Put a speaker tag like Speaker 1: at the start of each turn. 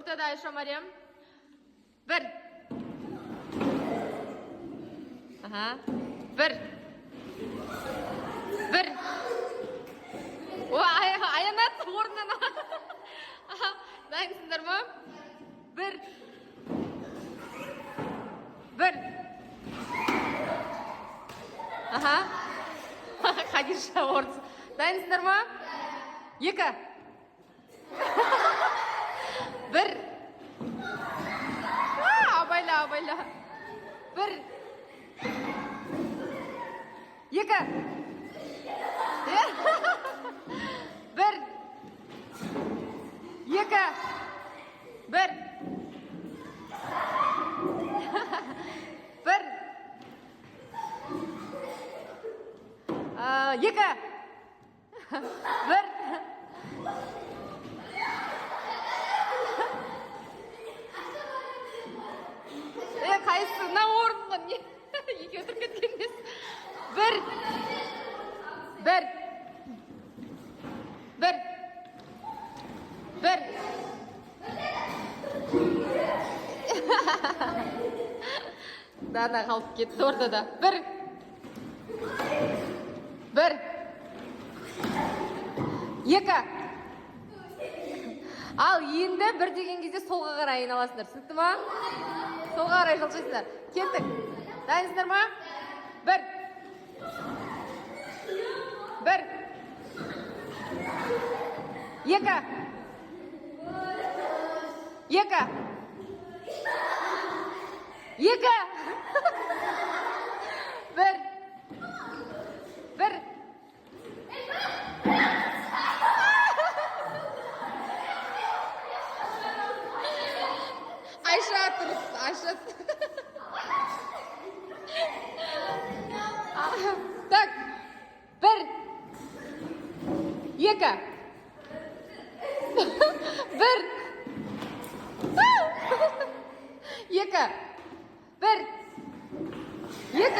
Speaker 1: Ортада Айша, Мариям. Бір. Аха. Бір. Бір. О, Аянат орнынан. Аха, дайынсыңдар ма? Бір. Бір. Аха. Хадиша орын. Дайынсыңдар ма? Екі. Бір. А, абайла, абайла. Бір. Екі. Бір. Екі. Бір. Бір. А, екі. Бір. Е, қайсысы? Мына орынға не? Екеуі тұрып кеткен емес. Бір. Бір. Бір. Бір. Дана қалып кетті ортада. Бір. Бір. Екі. Ал енді бір деген кезде солға қарай айналасыңдар. Түсінікті ма? Солға қарай жылжисыңдар. Кеттік. Дайынсыңдар ма? Бір. Бір. Екі. Екі. Екі. Бір. Бір. Айша тұрыс, Айша. Так, бір. Екі. Бір. Екі. Бір. Екі.